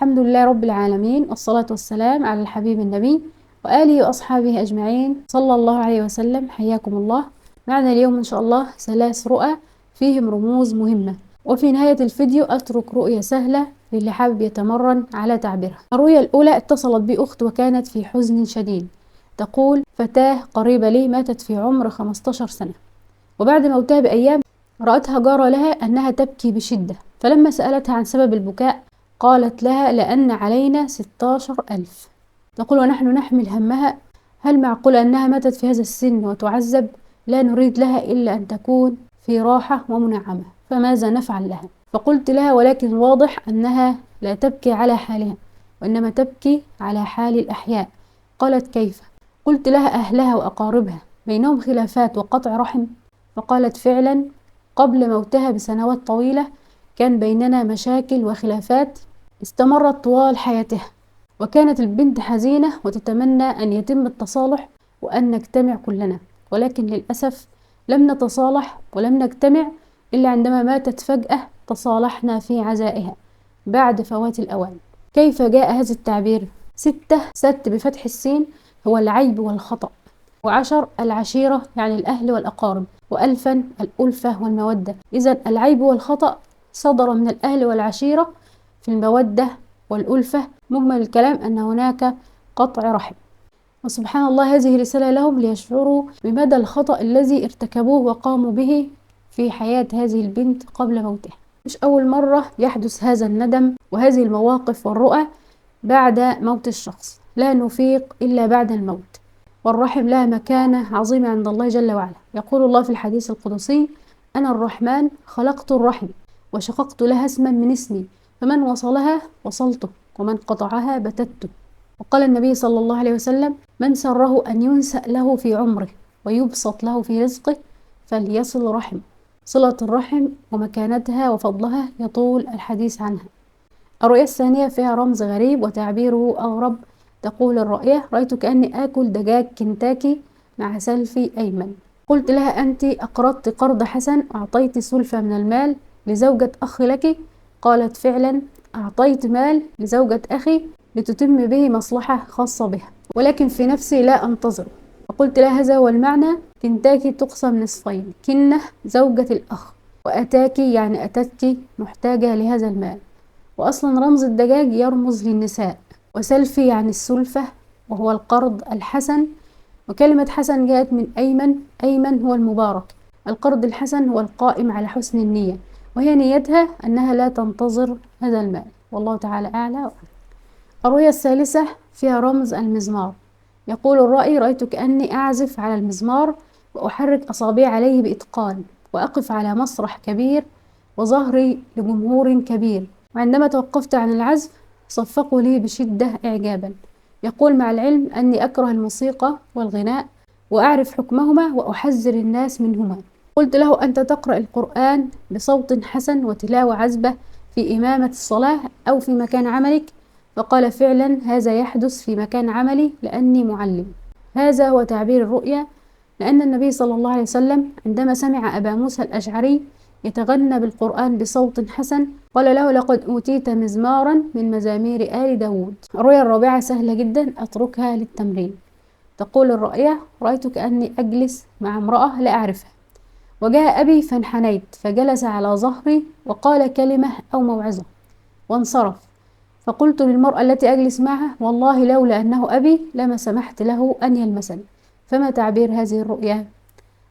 الحمد لله رب العالمين، والصلاة والسلام على الحبيب النبي وآله وأصحابه أجمعين صلى الله عليه وسلم. حياكم الله. معنا اليوم إن شاء الله 3 رؤى فيهم رموز مهمة، وفي نهاية الفيديو أترك رؤية سهلة للي حابب يتمرن على تعبيرها. الرؤية الأولى اتصلت بي أخت وكانت في حزن شديد، تقول: فتاة قريبة لي ماتت في عمر 15 سنة، وبعد موتها بأيام رأتها جارة لها أنها تبكي بشدة، فلما سألتها عن سبب البكاء قالت لها: لأن علينا 16,000. تقول: ونحن نحمل همها، هل معقول أنها ماتت في هذا السن وتعذب؟ لا نريد لها إلا أن تكون في راحة ومنعمة، فماذا نفعل لها؟ فقلت لها: ولكن واضح أنها لا تبكي على حالها، وإنما تبكي على حال الأحياء. قالت: كيف؟ قلت لها: أهلها وأقاربها بينهم خلافات وقطع رحم. فقالت: فعلا قبل موتها بسنوات طويلة كان بيننا مشاكل وخلافات استمرت طوال حياتها، وكانت البنت حزينة وتتمنى أن يتم التصالح وأن نجتمع كلنا، ولكن للأسف لم نتصالح ولم نجتمع إلا عندما ماتت فجأة تصالحنا في عزائها بعد فوات الأوان. كيف جاء هذا التعبير؟ 6 ست بفتح السين هو العيب والخطأ، و10 العشيرة يعني الأهل والأقارب، و1000 الألفة والمودة. إذا العيب والخطأ صدر من الأهل والعشيرة في المودة والألفة. مجمل الكلام أن هناك قطع رحم، وسبحان الله هذه رسالة لهم ليشعروا بمدى الخطأ الذي ارتكبوه وقاموا به في حياة هذه البنت قبل موتها. مش أول مرة يحدث هذا الندم وهذه المواقف والرؤى بعد موت الشخص. لا نفيق إلا بعد الموت، والرحم لها مكانة عظيمة عند الله جل وعلا. يقول الله في الحديث القدسي: أنا الرحمن خلقت الرحم وشققت لها اسما من اسمي، فمن وصلها وصلته ومن قطعها بتته. وقال النبي صلى الله عليه وسلم: من سره أن ينسأ له في عمره ويبسط له في رزقه فليصل رحم. صلة الرحم ومكانتها وفضلها يطول الحديث عنها. الرؤية الثانية فيها رمز غريب وتعبيره أغرب. تقول الرؤية: رأيت كأني آكل دجاج كنتاكي مع سلفي أيمن. قلت لها: أنت أقرضت قرض حسن، أعطيت سلفة من المال لزوجة أخ لك؟ قالت: فعلا أعطيت مال لزوجة أخي لتتم به مصلحة خاصة بها، ولكن في نفسي لا أنتظر. فقلت لها: هذا هو المعنى، كنتاكي تقسم نصفين، كنة زوجة الأخ، وأتاكي يعني أتتك محتاجة لهذا المال. وأصلا رمز الدجاج يرمز للنساء، وسلفي يعني السلفة وهو القرض الحسن، وكلمة حسن جاءت من أيمن، أيمن هو المبارك. القرض الحسن هو القائم على حسن النية، وهي نيتها أنها لا تنتظر هذا المال، والله تعالى أعلى وأعلم. الرؤية الثالثة فيها رمز المزمار. يقول الرائي: رأيت كأني أعزف على المزمار وأحرك أصابعي عليه بإتقان، وأقف على مسرح كبير وظهري لجمهور كبير، وعندما توقفت عن العزف صفقوا لي بشدة إعجابا. يقول: مع العلم أني أكره الموسيقى والغناء وأعرف حكمهما وأحذر الناس منهما. قلت له: أنت تقرأ القرآن بصوت حسن وتلاوة عذبة في إمامة الصلاة أو في مكان عملك؟ فقال: فعلا هذا يحدث في مكان عملي لأني معلم. هذا هو تعبير الرؤيا، لأن النبي صلى الله عليه وسلم عندما سمع أبا موسى الأشعري يتغنى بالقرآن بصوت حسن قال له: لقد أوتيت مزمارا من مزامير آل داود. الرؤيا الرابعة سهلة جدا، أتركها للتمرين. تقول الرؤيا: رأيت كأني أجلس مع امرأة لا أعرفها، وجاء أبي فانحنيت فجلس على ظهري وقال كلمة أو موعظة وانصرف، فقلت للمرأة التي أجلس معها: والله لولا أنه أبي لما سمحت له أن يلمسني. فما تعبير هذه الرؤيا؟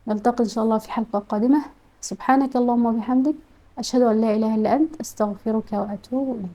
نلتقي إن شاء الله في حلقة قادمة. سبحانك اللهم وبحمدك، أشهد أن لا إله إلا أنت، أستغفرك وأتوب إليك.